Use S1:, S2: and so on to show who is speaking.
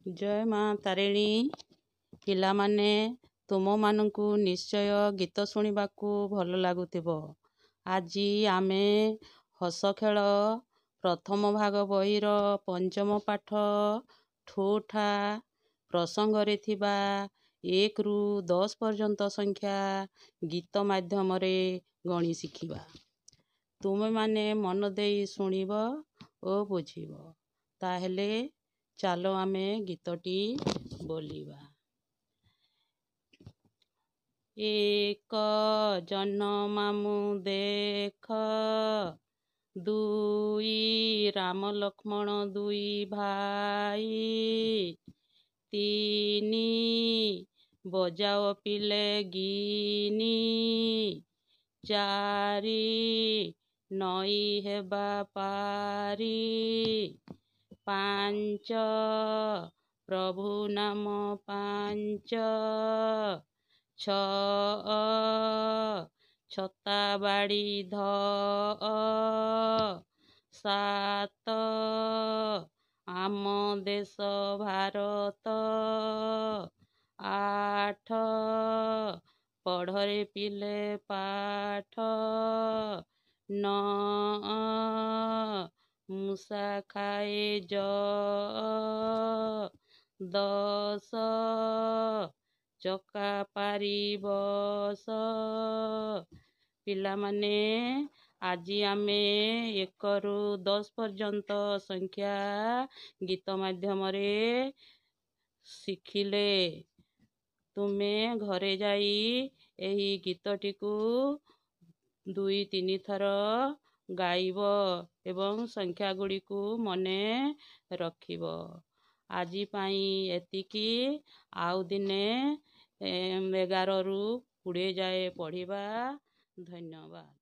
S1: ଜୟ ମା ତାରିଣୀ। ପିଲାମାନେ, ତୁମମାନଙ୍କୁ ନିଶ୍ଚୟ ଗୀତ ଶୁଣିବାକୁ ଭଲ ଲାଗୁଥିବ। ଆଜି ଆମେ ହସ ଖେଳ ପ୍ରଥମ ଭାଗ ବହିର ପଞ୍ଚମ ପାଠ ଠୋ ଠା ପ୍ରସଙ୍ଗରେ ଥିବା 1ରୁ 10 ପର୍ଯ୍ୟନ୍ତ ସଂଖ୍ୟା ଗୀତ ମାଧ୍ୟମରେ ଗଣି ଶିଖିବା। ତୁମେମାନେ ମନ ଦେଇ ଶୁଣିବ ଓ ବୁଝିବ। ତାହେଲେ ଚାଲ ଆମେ ଗୀତଟି ବୋଲିବା। 1 ଜହ୍ନ ମାମୁଁ ଦେଖ, 2 ରାମ ଲକ୍ଷ୍ମଣ ଦୁଇ ଭାଇ, 3 ବଜାଅ ପିଲେ ଗିନି, 4 ନଈ ହେବା ପାରି, 5 ପ୍ରଭୁ ନାମ 5, 6 ଛତା ବାଡ଼ି ଧ, 7 ଆମ ଦେଶ ଭାରତ, 8 ପଢ଼ରେ ପିଲେ ପାଠ, 9 ମୂଷା ଖାଏ ଜ, 10 ଚକା ପାରି ବସ। ପିଲାମାନେ, ଆଜି ଆମେ 1ରୁ 10 ପର୍ଯ୍ୟନ୍ତ ସଂଖ୍ୟା ଗୀତ ମାଧ୍ୟମରେ ଶିଖିଲେ। ତୁମେ ଘରେ ଯାଇ ଏହି ଗୀତଟିକୁ 2 3 ଥର ଗାଇବ ଏବଂ ସଂଖ୍ୟା ଗୁଡ଼ିକୁ ମନେ ରଖିବ। ଆଜି ପାଇଁ ଏତିକି। ଆଉ ଦିନେ 11ରୁ 20 ଯାଏ ପଢ଼ିବା। ଧନ୍ୟବାଦ।